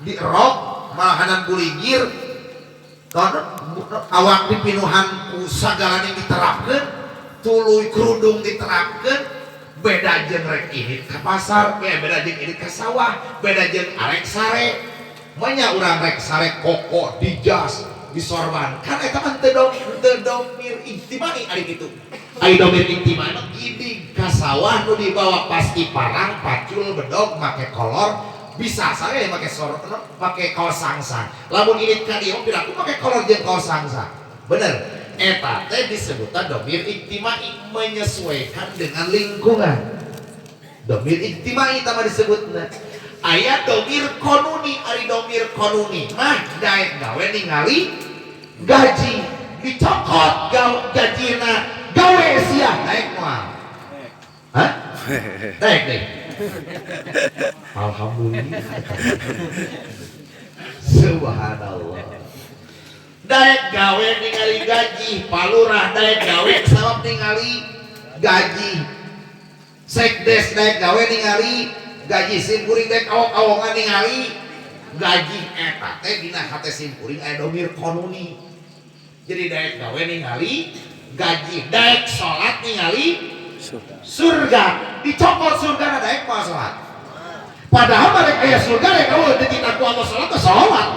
Di rok malahanan buligir awak dipinuhan ku sagalana diterapkeun, tuluy kerudung diterapkeun. Beda jeung rek indit ka pasar, beda jeung indit ka sawah, beda jeung arek sare. Manya urang rek sare koko di jas, di sorban. Kan eta mah teu domir ijtimai ari kitu. Ari domir ijtimai mah idig ka sawah nu dibawa pasti parang, pacul, bedog, make kolor, bisa saya make sor, make kaos sangsang. Lamun indit ka dieu piraku make kolor jeung kaos sangsang. Bener. Eta teh disebutna domir ijtimai, menyesuaikan dengan lingkungan. Domir ijtimai tama disebutna. Aya domir konuni, ari domir konuni mah daek gawe ningali gaji, dicokot gajina gawe sia daek moal? Hah? Daek deh. Alhamdulillah. Subhanallah. Daek gawe ningali gaji, palurah daek gawe sabab ningali gaji. Sekdes daek gawe ningali gaji, simkuring daek awok-awongan ningali gaji. Eta teh dina hate simkuring aya domir konuni. Jadi daek gawe ningali gaji, daek salat ningali surga, dicokot surga daek moal salat? Padahal mereka aya surga rek eueuh dititah ku Allah salat teh salat.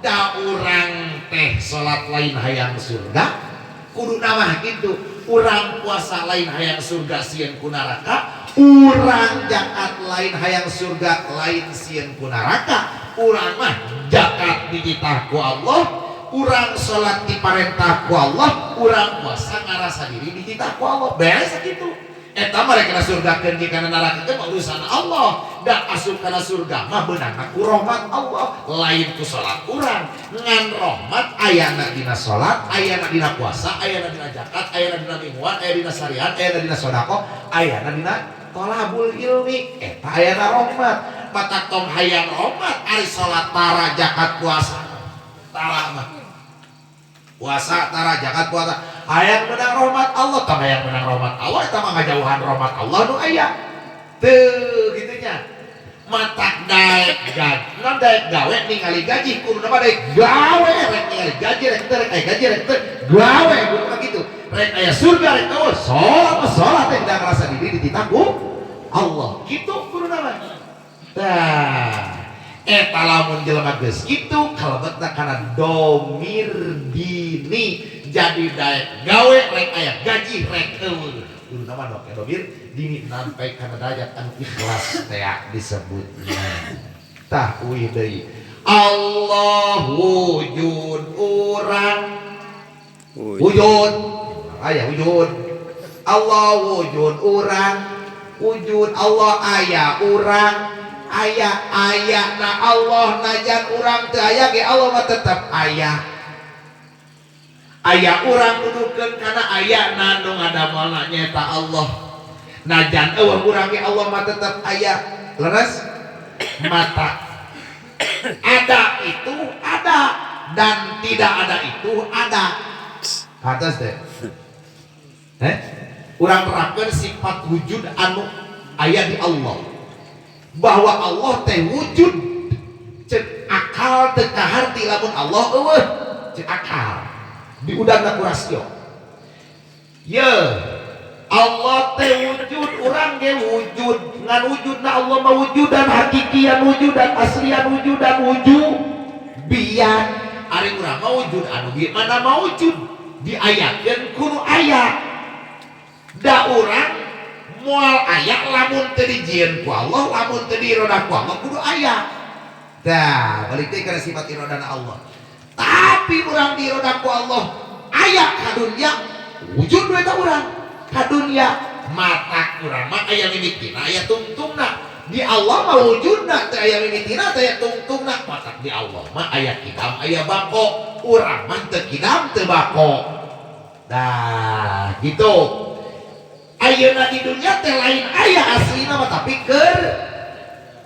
Da urang teh salat lain hayang surga, kudu mah gitu. Urang puasa lain hayang surga sieun ku neraka, urang zakat lain hayang surga lain sieun ku neraka. Urang mah zakat dititah ku Allah, urang salat diparentah ku Allah, urang puasa ngarasa diri dititah ku Allah. Beres gitu. Eta mah rek kana surgakeun jeung kana nerakakeun mah urusan Allah. Da asup kana surga mah beunangna ku rahmat Allah, lain ku salat urang. Ngan rahmat ayana dina salat, ayana dina puasa, ayana dina zakat, ayana dina mingguan, aya dina syariat, ayana dina sedekah, ayana dina tolabul ilmi. Eta ayana rahmat. Matak tong hayang rahmat ari salat tara, zakat, puasa tara mah. Puasa tara, zakat, puasa hayang menang rahmat Allah. Tong hayang menang rahmat Allah, eta mah ngajauhan rahmat Allah nu aya teu gitunya. Matak daek gaji, daek gawe ningali gaji, kudu mah daek gawe rek ningali gaji rek teu, rek aya gaji rek teu, gawe kudu mah gitu. Rek aya surga rek eueuh, salat mah salat teh da ngarasa diri dititah ku Allah gitu kudu mah. Tah eta lamun jelema geus kitu kalebetna kana domir dini. Jadi daek gawe rek aya gaji rek eueuh, kudu nama dok domir dini sampai kana derajat anu ikhlas teh disebutna. Tah, uih deui, Allah wujud, urang wujud, aya wujud. Allah wujud, urang wujud. Allah aya, urang aya. Aya na Allah najan urang teu aya ge Allah mah tetep aya. Aya urang nuduhkeun kana aya na nu ngadamelna nyaeta Allah. Najan eueuh urang ge Allah mah tetep aya. Leres? Mata ada itu ada dan tidak ada itu ada. Atas deh, eh urang terapkan sifat wujud anu aya di Allah, bahwa Allah teh wujud. Cek akal teu kaharti lamun Allah eueuh. Cek akal diudangna ku rasio ye, Allah teh wujud, urang ge wujud, ngan wujudna Allah mah wujudan hakikian, wujudan aslian, wujudan wujubian. Ari urang mah wujud anu di mana maujud, diayakeun kudu aya. Da urang moal aya lamun teu dijieun ku Allah, lamun teu diirodah ku Allah. Kudu aya. Dah balik deui kana sifat irodana Allah. Tapi urang diirodah ku Allah aya ka dunya, wujud we eta urang ka dunya. Matak urang mah aya mimitina, aya tungtungna. Di Allah mah wujudna teu aya mimitina, teu aya tungtungna. Matak di Allah mah aya kidam, aya bako. Urang mah teu kidam, teu bako. Dah gitu. Ayeuna di dunia teh lain aya aslina mah, tapi keur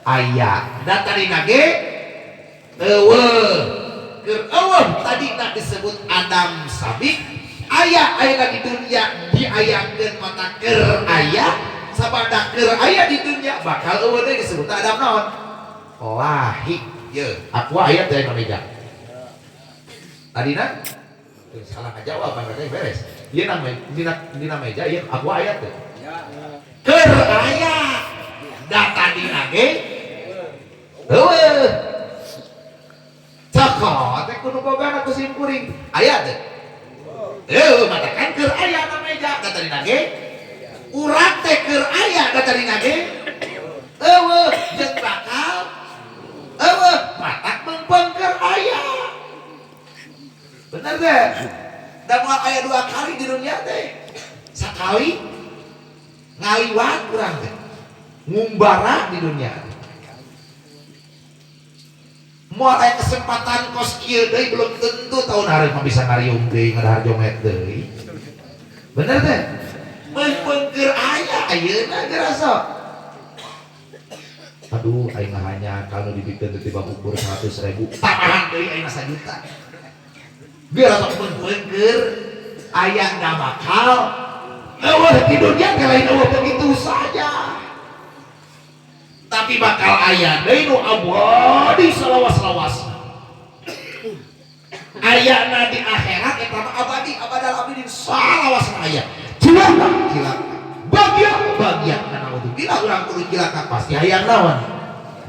aya. Da tadina ge eueuh, keur eueuh tadina disebut Adam sabik. Aya ayeuna di dunia diayakeun, mata keur aya. Sabada keur aya di dunia bakal eueuh deui disebut Adam naon? Lahik. Ye, Aqua aya teh na meja. Tadina salah ngajawab kan katanya beres. Ieu na dina meja ieu Aqua aya teh. Keur aya. Da tadina ge heueuh. Cokot teh kudu bogana ku sim kuring. Aya teh. Heueuh, matakan keur aya na meja da tadina ge. Urang teh keur aya da tadina ge. Eueuh, jeung bakal eueuh, matak meungpeung keur aya. Bener teh? Da moal aya dua kali di dunia teh. Sakali ngaliwat urang teh. Ngumbara di dunia teh. Moal aya kesempatan kos kieu deui, belum tentu tahun hareup mah bisa ngariung deui, ngadahar jomet deui. Bener teh? Meungpeung keur aya ayeuna geura sok. Aduh, aing hanya kalau dibikeun teh tiba ukur 100.000, tambahan deui aing 1 juta. Geura sok meungpeung keur aya da bakal eueuh di dunia teh, lain eueuh begitu saja. Tapi bakal aya deui nu abadi salawas-lawasna. Ayana di akhirat eta mah abadi, abadal abidin, salawasna aya. Cilaka, cilaka. Bagya, bagya. Naudzubillah, urang kudu cilaka pasti hayang naon?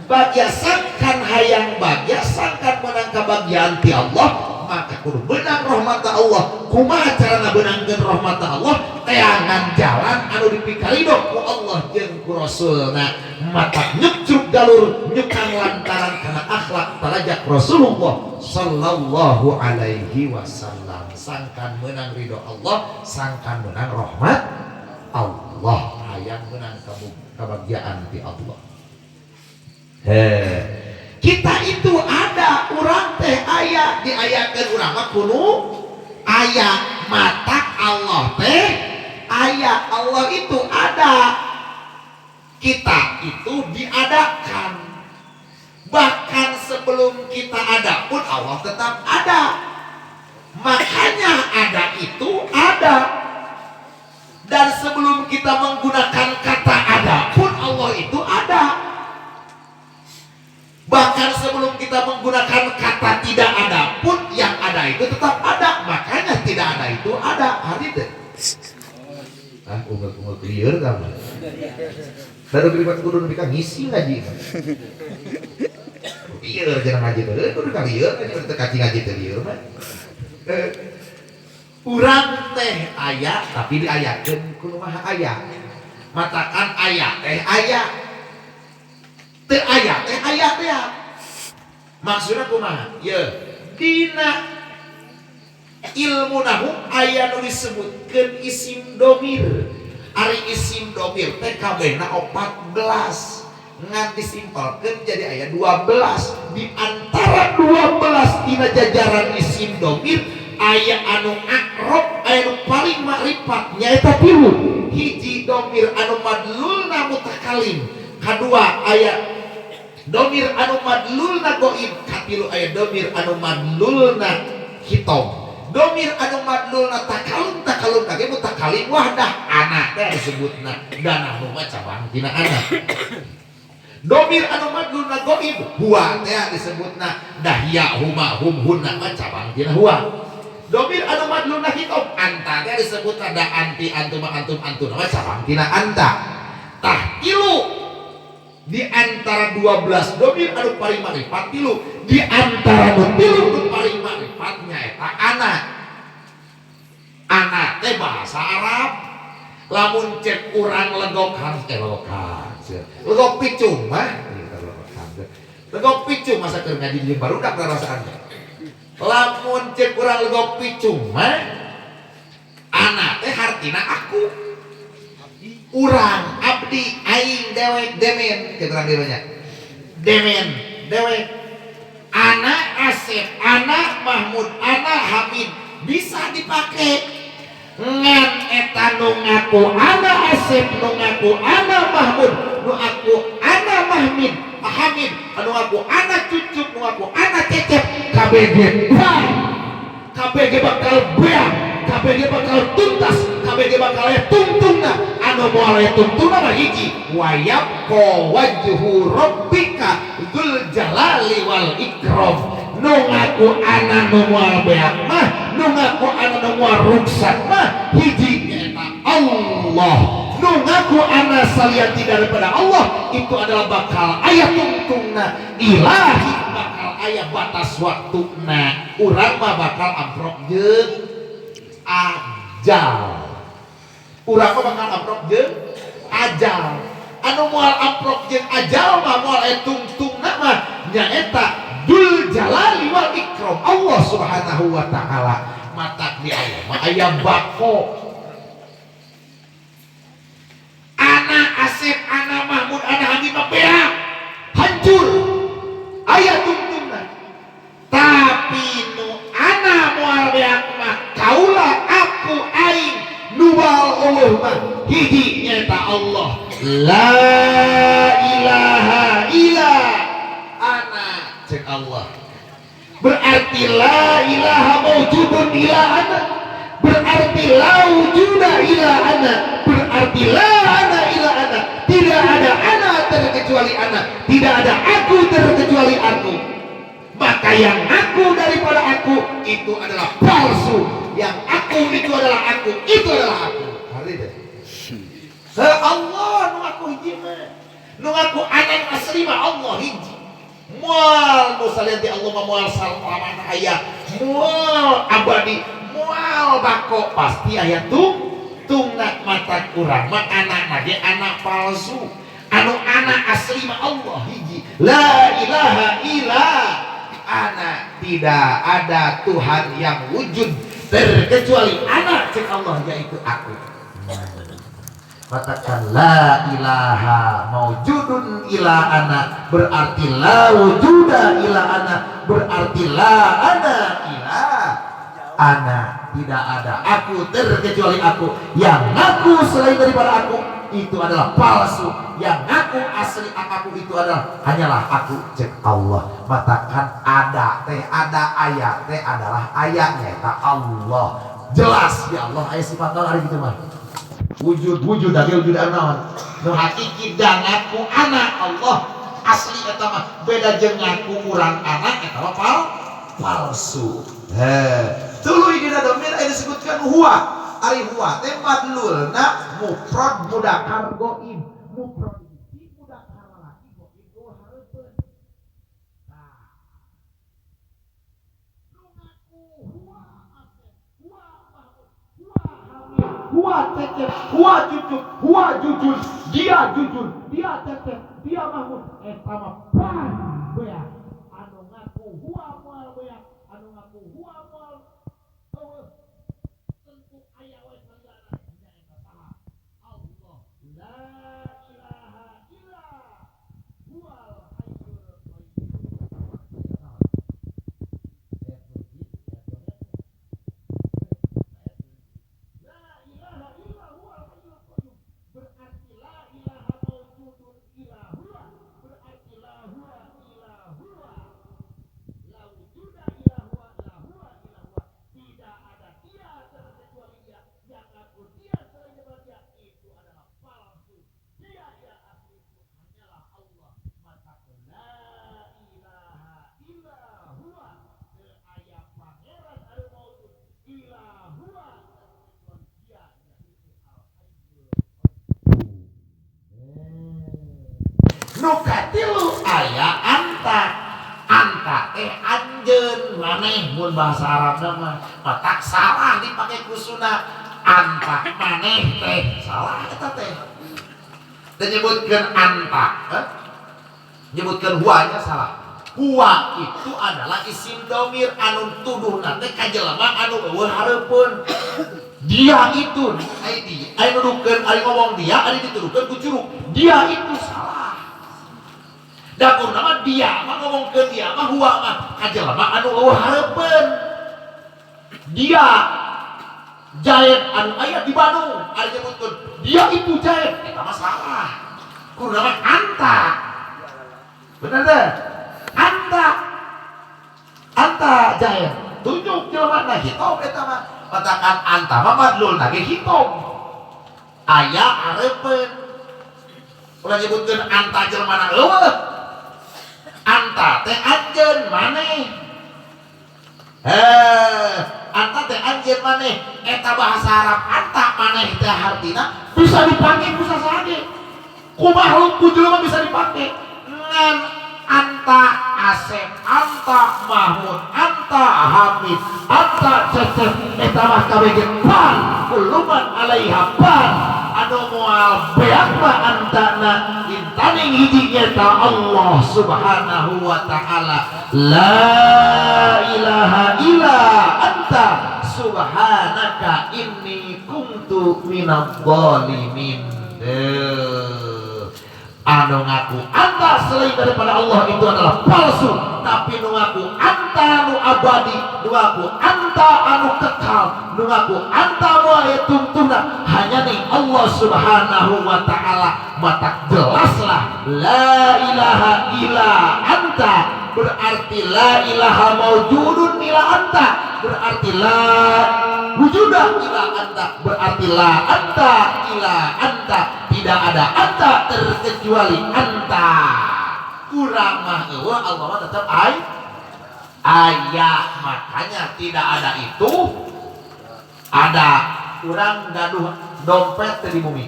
Bagya. Sangkan hayang bagya, sangkan menang kebahagiaan ti Allah, maka kudu benang rahmat Allah. Kumaha carana benangkeun rahmat Allah? Teangan jalan anu dipikarido ku Allah jeung ku Rasulna. Matak nyukcruk jalur nyukang lantaran kana akhlak tarajak Rasulullah sallallahu alaihi wasallam. Sangkan menang ridho Allah, sangkan menang rahmat Allah, hayang menang kebahagiaan ti Allah. He. Kita itu ada, urang teh aya, diayakeun urang mah kudu aya, matak Allah teh aya, Allah itu ada. Kita itu diadakan. Bahkan sebelum kita ada pun Allah tetap ada. Makanya ada itu ada. Dan sebelum kita menggunakan kata ada pun Allah itu ada. Bahkan sebelum kita menggunakan kata tidak ada pun yang ada itu tetap ada. Makanya tidak ada itu ada. Hari itu. Ah, unggal-unggal lieur kamu. Baru kalimat kudu nepi ka ngisi ngaji. Lieur jangan ngaji teh, kudu ka lieur ngaji teh, kaci ngaji teh lieur mah. Urang teh aya tapi diayakeun ku nu maha aya. Matakan aya teh aya. Teu aya teh aya teh. Maksudna kumaha? Ye, dina ilmu nahu aya nu disebutkeun isim domir. Ari isim domir teh kabehna 14, ngan disimpelkeun jadi aya 12. Di antara 12 dina jajaran isim domir aya anu akrob, aya anu paling makrifat, nyaeta tilu. Hiji, domir anu madlulna mutakalim, kadua aya domir anu madlulna goib, katilu aya domir anu madlulna khitab. Domir anu madlulna takalum, takalum kage mutakalim wahdah, ana teh disebutna, dan anu mah cabang tina ana. Domir anu madlulna goib, huwa teh disebutna, dahya huma hum hunna mah cabang tina huwa. Domir anu madlulna khitab, anta teh disebutna, da anti antuma antum antuna mah cabang tina anta. Tah, tilu di antara 12 domir anu paling makrifat, tilu di antara nu tilu nu paling makrifat nyaeta ana. Ana teh bahasa Arab. Lamun cek urang legok harus legok legok picung mah legok picung, masa keur ngaji jeung barudak rarasaan. Lamun cek urang legok picung mah, ana teh hartina aku, urang, abdi, aing, dewek, demen cek urang dieu nya, demen, dewek. Ana Asep, ana Mahmud, ana Hamid bisa dipakai. Ngan eta nu ngaku ana Asep, nu ngaku ana Mahmud, nu aku ana Mahmid, Hamid, anu ngaku ana Cucuk, nu ngaku ana Cecep, KBG bang, KBG bakal beak, KBG bakal tuntas, KBG bakal aya tungtungna. Anu moal aya tungtungna mah hiji wa yabqa wajhu rabbika dzul jalali wal ikram. Nu ngaku ana nu moal beak mah, nu ngaku ana nu moal ruksat mah hiji nyaeta Allah. Nu ngaku ana salian tidak daripada Allah itu adalah bakal aya tungtungna ilahi, bakal aya batas waktuna. Urang mah bakal amprok jeung ajal. Urang mah bakal amprok jeung ajal. Anu moal amprok jeung ajal mah moal aya tungtungna mah nyaeta Dzul Jalali wal Ikram, Allah Subhanahu wa taala. Matak di Allah mah aya bako. Ana Asep, ana Mahmud, ana Habib mah beak, hancur, aya tungtungna. Tapi nu ana moal beak mah kaula aku aing nu moal eueuh mah hiji nyaeta Allah. La ilaha illa ana cek Allah. Berarti la ilaha maujudun ila ana, berarti la wujuda ila ana, berarti la ana ila ana. Tidak ada ana terkecuali ana, tidak ada aku terkecuali aku. Maka yang aku daripada aku itu adalah palsu, yang aku itu adalah aku, itu adalah aku. Hari deh. Allah nu aku hiji mah, nu ngaku ana asli mah Allah hiji. Moal nu salian ti Allah mah moal salamana aya, moal abadi, moal bako, pasti aya tungtungna. Mata kurang mah anak ge anak palsu. Anu anak asli mah Allah hiji. La ilaha illa ana, tidak ada Tuhan yang wujud terkecuali ana cek Allah, yaitu aku. Katakan la ilaha maujudun ila ana, berarti la wujuda ila ana, berarti la ana ila ana, tidak ada aku terkecuali aku. Yang ngaku selain daripada aku itu adalah palsu, yang ngaku asli aku itu adalah hanyalah aku cek Allah. Matakan ada teh ada ayat teh adalah ayatnya tak Allah. Jelas ya Allah aya sifat naon ari kitu mah. Wujud wujud age wujud anu naon? Nu hakiki dan ngaku anak Allah asli eta mah beda jeung ngaku urang anak eta mah palsu. Heh, tuluy dina domir aya disebutkan huwa. Ari huwa teh madlulna mufrad mudakar goib. Mufrad hiji mudakar lalaki goib eueuh hareupeun. Tah. Nu ngaku huwa Asep, huwa Mahmud, huwa Hamid, huwa Cecep, huwa Cucup, huwa Jujun, dia Jujun, dia Cecep, dia Mahmud, eta mah pan beak. Anu ngaku huwa moal beak, anu ngaku huwa moal eueuh tentu aya we saliyana nya eta saha? Allah. La ilaha illa huwal hayyul qayyum. La ilaha illa huwal hayyul qayyum, berarti la ilaha maujudun illa huwa, berarti la huwa illa huwa, la wujuda illa huwa, la huwa illa huwa, tidak ada dia terkecuali dia. Yang ngaku dia selain daripada dia itu adalah palsu. Dia yang asli itu hanyalah Allah. Maka la ilaha illa huwa, teu aya pangeran anu maujud illa huwa terkecuali dia, yaitu al hayyul qayyum. Nu katilu aya anta. Anta teh anjeun maneh mun bahasa Arabna mah. Matak salah dipake ku Sunda anta maneh teh salah eta teh. Teu nyebutkeun anta, eh? Nyebutkeun huanya salah. Huwa itu adalah isim domir anu tuduhna teh ka jelema anu eueuh hareupeun. Dia itu ai dia ai nuduhkeun ari ngomong dia ari dituduhkeun ku curug. Dia itu salah. Dapur nama dia mah ngomongkeun dia mah huwa mah ka jelema anu eueuh hareupeun. Dia Jaed anu aya di Bandung ari nyebutkeun dia itu Jaed eta mah salah. Kudu nama anta. Bener teh? Anta. Anta Jaed. Tunjuk jelema na hitop eta mah. Matakan anta mah madlulna ge hitop. Aya hareupeun. Ulah nyebutkeun anta jelema eueuh. Anta teh anjeun maneh. Anta teh anjeun maneh. Eta bahasa Arab anta maneh teh hartina bisa dipake ku sasaha ge. Ku makhluk ku jelema bisa dipake. Ngan anta Asep, anta Mahmud, anta Hamid, anta Cecep eta mah kabeh ge pan kulluman alaiha pan anu moal beak mah antana intaning hiji nyata Allah Subhanahu wa ta'ala. La ilaha illa anta subhanaka inni kuntu minadh dhalimin. Anu ngaku anta selain daripada Allah itu adalah palsu, tapi nu ngaku anta nu abadi, nu ngaku anta anu kekal, nu ngaku anta moal aya tungtungna hanya ning Allah Subhanahu wa ta'ala. Mata jelaslah la ilaha illa anta berarti la ilaha maujudun illa anta, berarti la wujudah illa anta, berarti la anta illa anta, tidak ada anta terkecuali anta. Kurang mah eueuh, Allah mah tetap aya. Makanya tidak ada itu ada. Urang gaduh dompet teh di bumi.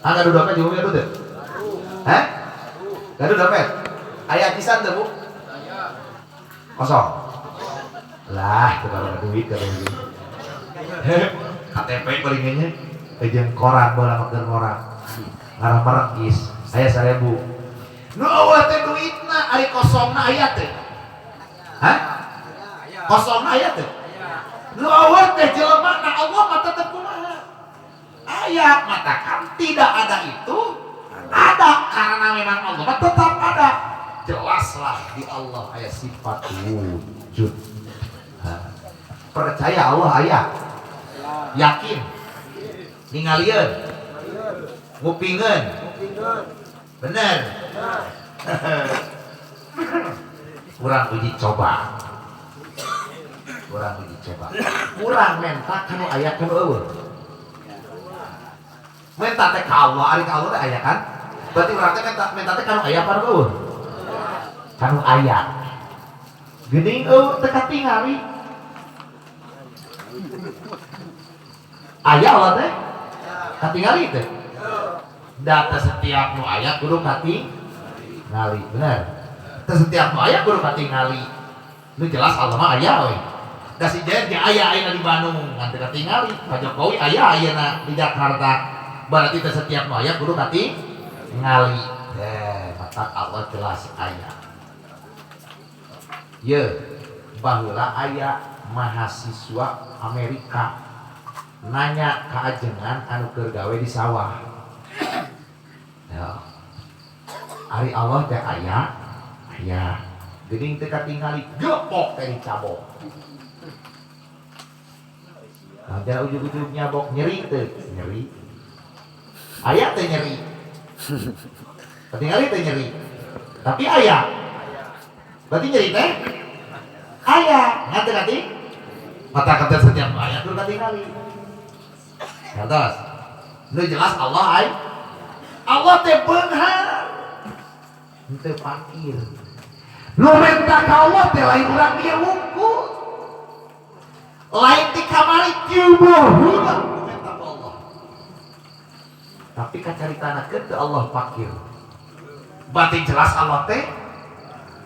Ah, gaduh dompet di bumi gaduh teh? Hah? Gaduh dompet? Aya pisan teh, Bu? Kosong. Lah, teu baru duit ka duit. KTP paling nya jeung koran baheula mah keur ngora. Ngarah merengkis, aya 1000. Nu eueuh teh duitna, ari kosongna aya teh? Hah? Kosongna aya teh? Nu eueuh teh jelema na, Allah mah tetep kumaha? Aya, matakan tidak ada itu ada karena memang Allah mah tetap ada. Jelaslah di Allah aya sifat wujud. Ha. Percaya Allah aya? Yakin? Ningalieun? Ngupingeun? Bener? Kurang uji coba. Kurang uji coba. Kurang menta kanu aya kanu eueuh. Menta teh ka Allah, ari ka Allah teh aya kan? Berarti urang teh menta teh kanu aya apa nu eueuh? Kanu aya. Geuning eueuh teh katingali. Aya Allah teh? Katingali teh? Data setiap nu aya kudu katingali, bener. Teu setiap nu aya kudu katingali. Nu jelas Allah mah aya we. Da si Jair ge aya ayeuna di Bandung, ngan teu katingali. Pak Jokowi aya ayeuna di Jakarta. Berarti teu setiap nu aya kudu katingali. Mata Allah jelas aya. Ye, baheula aya mahasiswa Amerika nanya ka ajengan anu keur gawe di sawah. Ya. Ari Allah teh aya, aya. Geuning teh katingali gepok teh dicabok. Nah, jangan ujug-ujug nyabok nyeri teh, nyeri. Aya teh nyeri. Katingali teh nyeri. Tapi aya. Berarti nyeri teh aya, ngan teu kati? Mata kata setiap aya teu katingali. Atas. Nu jelas Allah ai. Allah teh beunghar. Henteu fakir. Nu menta ka Allah teh lain urang ieu wungkul. Lain ti kamari kieu baheula nu menta ka Allah. Tapi kacaritanakeun teu Allah fakir. Berarti jelas Allah teh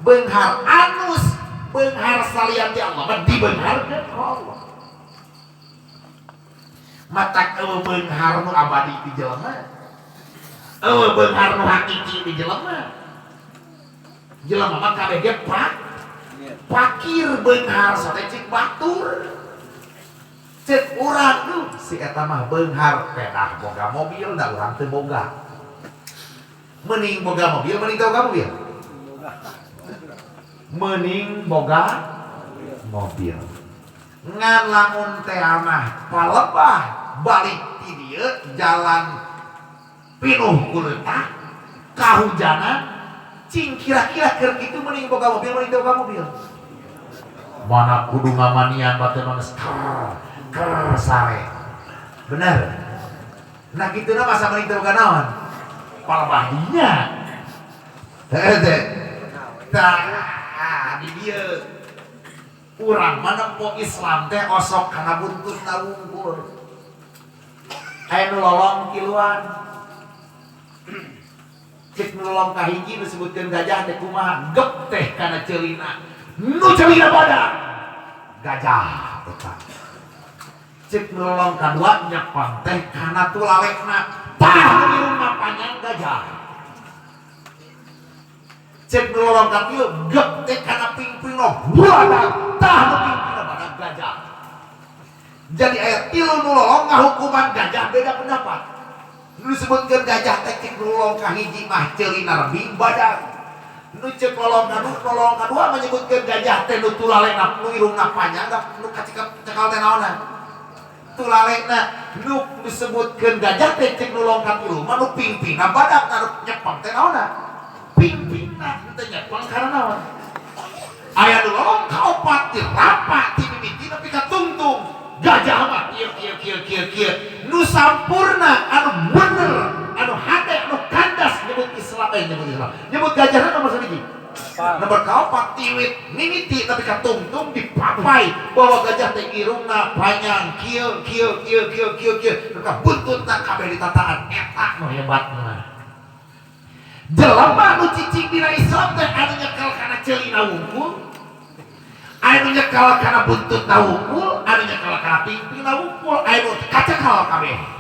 beunghar anus, beunghar salian ti Allah mah dibeungharkeun ku Allah. Mata eueuh beunghar nu abadi di jelema. Eueuh beunghar nu hakiki di jelema. Jelema mah kabeh ge fakir beunghar sate cik batur. Cek urang duh si eta mah beunghar pedah boga mobil da urang teu boga. Mending boga mobil, mending teu boga mobil. Mending boga mobil. Ngan lamun teh mah palebah balik ti dieu jalan pinuh ku leutak kahujanan cing kira-kira keur kitu mending boga mobil mending teu boga mobil. Mana kudu ngamanian batur mah geus ker sare. Bener. Nah kituna masa mending teu boga naon? Palebahdinya. Heuh teh. Tah di dieu urang mah nempo Islam teh osok kana buntutna wungkul. Aya nu lolong kiluan. Cek nu lolong kahiji disebutkeun gajah teh kumaha? Gep teh kana ceulina. Nu ceulina badak. Gajah eta. Cek nu lolong kadua nyepeng teh kana tulalekna. Tah nu irungna panjang gajah. Cek nu lolong katilu gep teh kana pingpingna badak. Tah nu pingpingna badak gajah. Jadi aya tilu nu lolong ngahukuman gajah beda pendapat. Nu disebutkeun gajah teh cek nu lolong kahiji mah ceulina rebing badak. Nu cek lolong kadua, lolong kadua menyebutkeun gajah teh nu tulalekna nu irungna panjang nu kacekal cekal teh naonna? Tulalekna. Nu disebutkeun gajah teh cek nu lolong katilu mah nu pingpingna badak, nu nyepeng teh naonna? Pingpingna teh nyepeng karena naon? Aya nu lolong kaopat dirapa ti mimiti nepi ka tungtung. Gajah mah kieu kieu kieu kieu kieu. Nu sampurna anu bener, anu hade, anu kandas nyebut Islam, nyebut Islam. Nyebut gajahna nomor sabiji. Nomor kaopat tiwit mimiti tapi katungtung dipapai bahwa gajah teh irungna panjang kieu kieu kieu kieu kieu kieu. Maka buntutna kabeh ditataan eta nu hebatna. Jelema nu cicing dina Islam teh anu nyekel kana ceulina wungkul, anu nyekel kana buntutna wungkul, anu nyekel kana pingpingna wungkul, anu kacekal kabeh.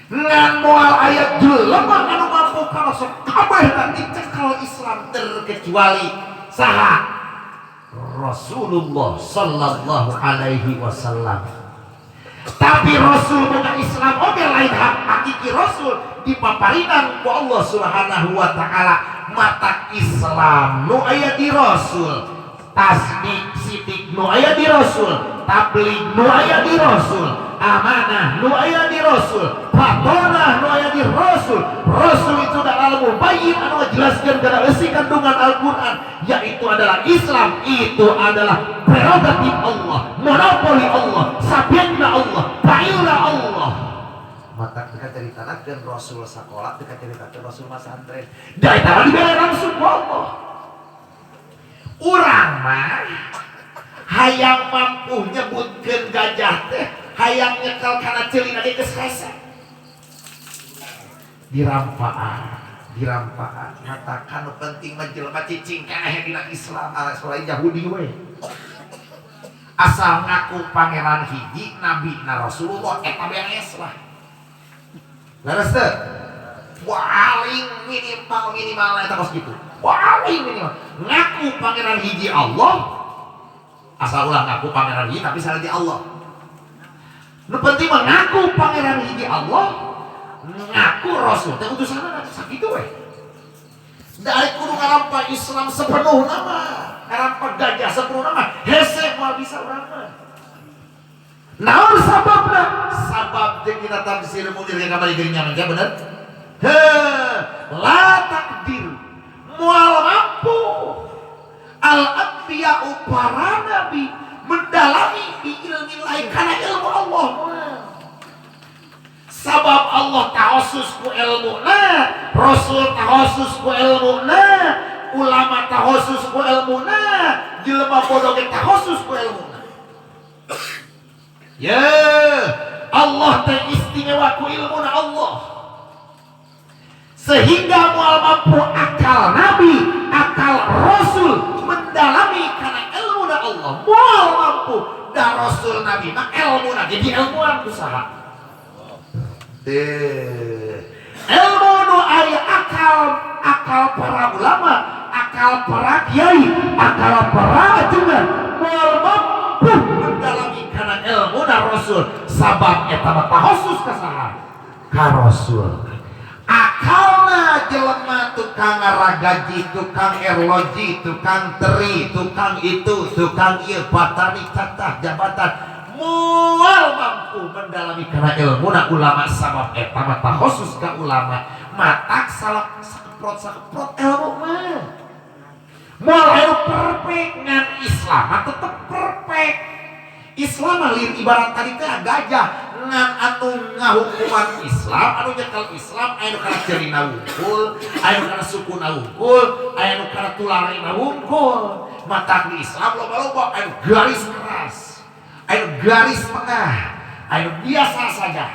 Ngan moal aya jelema anu mampu kana sok kabehna dicekel Islam terkecuali saha? Rasulullah sallallahu alaihi wasallam. Tapi Rasul boga Islam oge lain hak hakiki Rasul dipaparinan ku Allah Subhanahu wa taala. Mata Islam nu aya di Rasul, tasdik sidik nu aya di Rasul, tabligh nu aya di Rasul, amanah nu aya di Rasul, fatonah nu aya di Rasul. Rasul itu adalah mubayyin anu ngajelaskeun kana eusi kandungan Al-Qur'an, yaitu adalah Islam, itu adalah prerogatif Allah, monopoli Allah, sabianna Allah, fa'ilna Allah. Mata teu kacaritanakeun Rasul sakola, teu kacaritakeun Rasul masantren. Da eta mah dibere langsung ku Allah. Urang mah hayang mampu nyebutkeun gajah teh, hayang nyekel kana ceulina ge geus rasa. Dirampaan, dirampaan. Mata kanu penting mah jelema cicing keneh dina Islam, lain Yahudi we. Asal ngaku pangeran hiji, nabi na Rasulullah, eta beres lah. Leres teu? Paling minimal minimal eta kos kitu. Paling minimal ngaku pangeran hiji Allah, asal ulah ngaku pangeran hiji tapi salah di Allah. Nu penting mah ngaku pangeran hiji Allah, ngaku Rasul teh utusanna, sakitu we. Dari kudu ngarampa Islam sepenuh nama, ngarampa gajah sepenuh nama, hese moal bisa urang mah. Naon sababna? Sabab teh kita tafsir munir yang kamari geuning nyaman bener? He, la takdir moal mampu al anbiya'u para nabi mendalami di ilmi lain karena ilmu Allah. Sabab Allah tahosus ku ilmu na, Rasul tahosus ku ilmu na, ulama tahosus ku ilmu na, jelema bodoh ge tahosus ku ilmu na. Ya, Allah teh istimewa ku ilmu na Allah. Sehingga moal mampu akal nabi, akal rasul mendalami karena ilmu na Allah. Moal mampu da rasul nabi mah ilmu na jadi ilmuwan usaha. Ilmu nu aya akal, akal para ulama, akal para kiai, akal para ajengan moal mampu mendalami karena ilmu na rasul. Sabab eta mah tahosus ka saha? Ka rasul. Akalna jelema tukang ngaragaji, tukang erloji, tukang teri, tukang itu, tukang ieu, patani, catah, jabatan, moal mampu mendalami karena ilmu na ulama. Sabab eta mah tahosus ka ulama. Matak salah sakeprot sakeprot ilmu mah moal anu perfect, ngan Islam mah tetep perfect. Islam mah lir ibarat tadi teh gajah. Ngan anu ngahukuman Islam, anu nyekel Islam aya nu kana ceurina wungkul, aya nu kana sukuna wungkul, aya nu kana tularina wungkul. Matak di Islam loba-loba aya nu garis keras, aya nu garis tengah, aya nu biasa saja.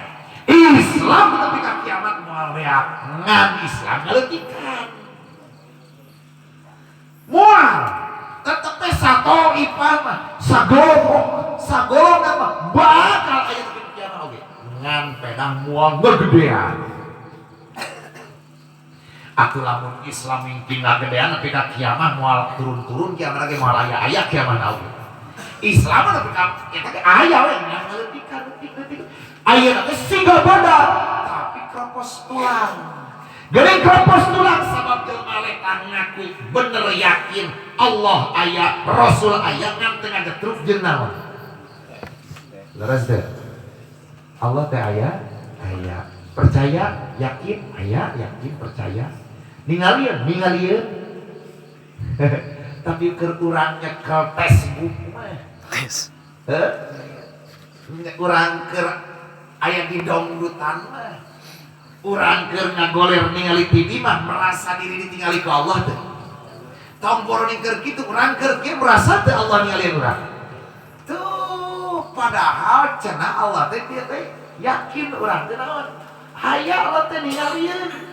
Islam tapi ka kiamat moal beak, ngan Islam ngaleutikan moal, tetep teh satoifah mah, sagolong sagolongan mah bakal aya di kiamat oge, ngan pedah moal ngegedean. Atuh lamun Islam mungkin ngagedean tapi ka kiamat moal turun-turun, kiamat lagi moal aya-aya kiamat oge. Islam mah tapi ka eta ge aya we, ngan ngaleutikan leutik-leutik. Ayeuna teh siga badak tapi kropos tulang. Geuning kropos tulang sabab jelema letah ngaku bener yakin Allah aya, Rasul aya, ngan teu ngagetruk jeung naon. Leres teh? Allah teh aya, aya. Percaya, yakin, aya, yakin, percaya. Ningalieun, ningalieun. Tapi keur urang nyekel Facebook mah. Heuh? Urang keur aya di dongdutan mah. Urang keur ngagoler ningali TV mah merasa diri ditingali ku Allah teh. Tong boro keur kitu, urang keur kieu merasa teh Allah ningalieun urang. Tuh, padahal cenah Allah teh dia teh yakin urang teh naon? Aya, Allah teh ningalieun.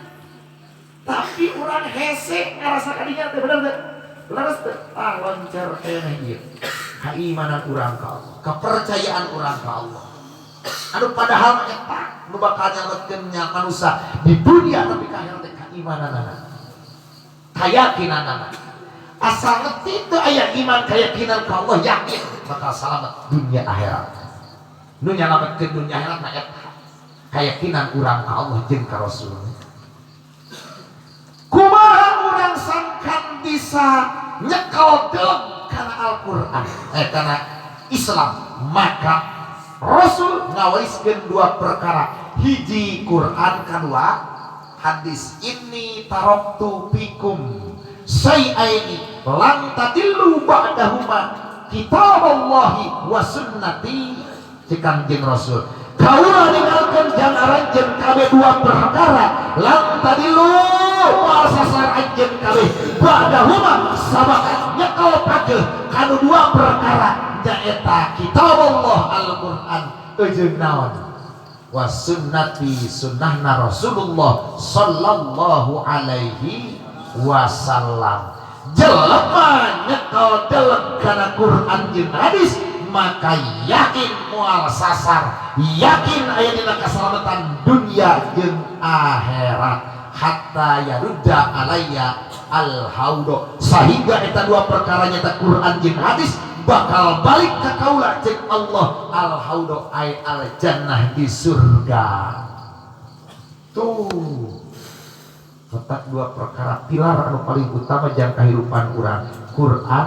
Tapi urang hese ngarasa kadinya teh, bener teh? Leres teh? Ah, loncer keneh ieu. Keimanan urang ka Allah, kepercayaan urang ka Allah. Anu padahal mah eta nu bakal nyalametkeun nya manusia di dunia tapi ka akhirat teh keimananana. Keyakinanana. Asal ngerti teu aya iman keyakinan ka Allah, yakin bakal selamat dunia akhirat. Nu nyalametkeun dunia akhirat mah eta keyakinan urang ka Allah jeung ka Rasul. Kumaha urang sangkan bisa nyekel deleng kana Al-Qur'an, kana Islam, maka Rasul ngawariskeun dua perkara, hiji Quran, kedua hadis. Inni taraktu fikum syai'aini lan tadillu ba'dahuma kitaballahi wa sunnati. Cek Kangjeng Rasul, kaula ninggalkeun jang aranjeun kabeh dua perkara, lan tadillu, moal sasar anjeun kabeh, ba'dahuma, sabakan nyekel pageh kanu dua perkara, nyaeta kitaballah Al-Qur'an jeung naon, wa sunnati, sunnahna Rasulullah sallallahu alaihi wasallam. Jelema nyekel deleng kana Quran jeung hadis maka yakin moal sasar, yakin aya dina keselamatan dunia jeung akhirat, hatta yarudda alayya al haudo, sehingga eta dua perkara nyata Quran jeung hadis bakal balik ke kaula cek Allah, al haudo ay al jannah, di surga. Tuh, tetap dua perkara pilar anu paling utama jang kehidupan urang, Quran,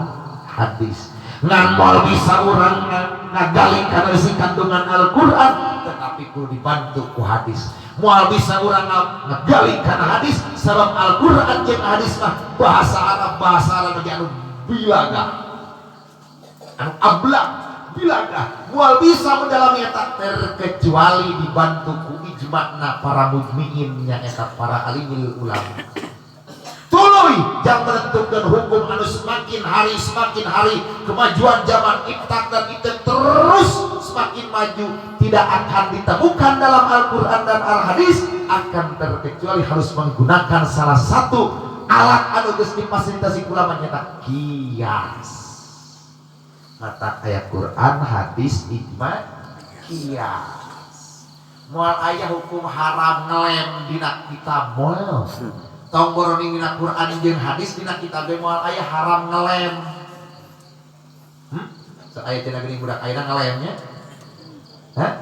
hadis. Ngan moal bisa urang ngagali kana isi kandungan Al-Quran tetapi kudu dibantu ku hadis. Moal bisa urang ngagali kana hadis sabab Al-Quran jeung hadis mah bahasa Arab, bahasa Arab ge anu bilaga, anu ablang bilaga. Moal bisa mendalami eta terkecuali dibantu ku ijma'na para mujmi'in, nyaeta para alimil ulama. Tuluy jang menentukan hukum anu semakin hari kemajuan zaman iptak dan itu terus semakin maju, tidak akan ditemukan dalam Al-Quran dan Al-Hadis, akan terkecuali harus menggunakan salah satu alat anu geus difasilitasi ulama, nyata kias. Mata ayat Quran, hadis, ijma, kias. Moal aya hukum haram ngelem dina kitab, moal. Tong boroning dina Quran jeung hadis, dina kitab ge moal aya haram ngelem. So aya cenah geuning budak ayeuna ngelemnya. Hah?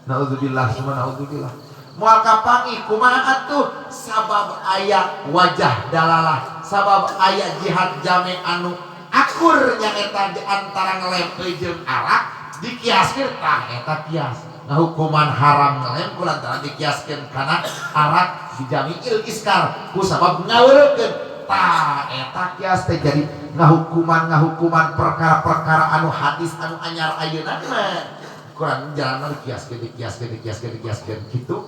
Naudzubillah summa naudzubillah. Moal kapanggih kumaha atuh, sabab aya wajah dalalah, sabab aya jihad jame anu akur nyaeta di antara ngelem jeung arak dikiaskeun, tah eta kias. Ngahukuman haram ngelem ku lantaran dikiaskeun kana arak dijamiil iskar ku sabab ngaweurekeun, tah eta kias teh. Jadi ngahukuman perkara-perkara anu hadis anu anyar ayeuna mah Quran jalan dikiaskeun, dikiaskeun, dikiaskeun, dikiaskeun kitu.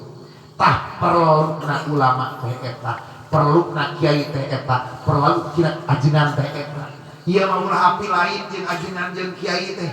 Tah, perlu ulama teh eta, perlu kiai teh eta, perlu kira ajengan teh eta. Ieu mah ulah api lain jeung ajengan jeung kiai teh.